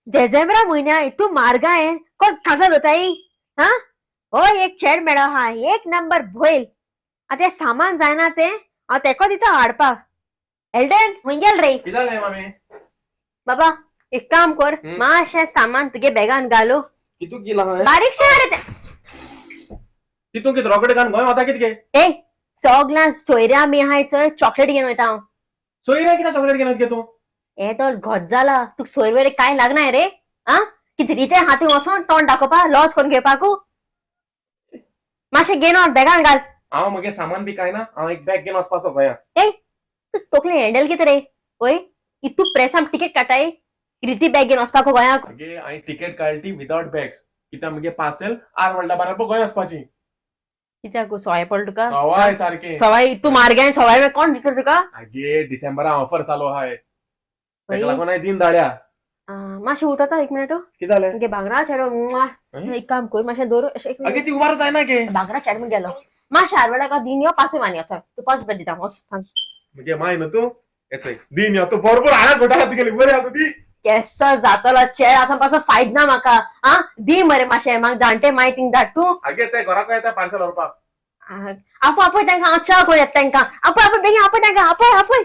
डिसेंबरा म्हयन्या इतू मार्गाय कोण काजा जाताय? हा, हो एक चेड मेळो हा, एक नंबर भोयल. आतां तें सामान जायना तें हांव तेको दिता हाडपाक. एल्डन, खंय गेल रे? कितें जालें मामी? बाबा, एक काम कर. मातशें सामान तुगे बॅगान घालू. कितू किला हांवें? बारीकशें रे तें. तितून कितें रोकडे घालून गोंय वता कितें गे? ए, सगळ्या सोयऱ्या मी आहाय चोय, चॉकलेट घेवन वयता हांव. सोयऱ्या कितें चॉकलेट घेवन गे तूं? हे तो घोत जाला तुका सोय वयर कांय लागनाय रे. आ, कितें रितें हाती वचोन तोंड दाखोवपा, लॉस करून घेवपाकू? मातशें घेवन बॅगान घाल. हांव म्हगे सामान बी काय ना, हांव एक बॅग घेवन वचपाचो गोंया. ए, तूं तकली हँडल कितें रे? वय इतू प्रेसाम तिकेट काटाय, रिती बॅग घेवन वचपाक गोंयाक? आगे, हांवें तिकेट काडली ती विदावट बॅग्स, कित्याक म्हगे पार्सल आरवड्डा बाराबर गोंय वचपाची. कित्याक सवाय पडलो तुका? सवाय सारकें. सवाय इतू मार्गाय, सवाय कोण दितलो तुका? आगे, डिसेंबरा ऑफर चालू आहाय, वय. तेका लागून हांवें दिन धाड्या. मातशें उठता एक मिनिट. कितें जालें? मगे भांगरा चेडो. एक काम कर, मातशें दवर अशें एक आगे, मिनिट. ती उबार जायना गे. भांगरा चेडो म्हण गेलो. मातशें आरवड्याक दिन यो, पासय मानी वचो. तूं 5 रुपया दिता, वच थांब. म्हगे माय न्हू तूं, येतय दिन यो तूं, बरोबर हाडा घोटा तुगेली बरी आसा ती. केस जातलो चेड आसा पासून फायद ना म्हाका. आ, दी मरे मातशें म्हाका, जाणटे मागीर थिंग धाड तूं. आगे, ते घराक येता पार्सल व्हरपाक. आपय, आपय तांकां, हांव च्या करून येता तांकां. आपय, आपय, बेगीन आपय तांकां, आपय, आपय.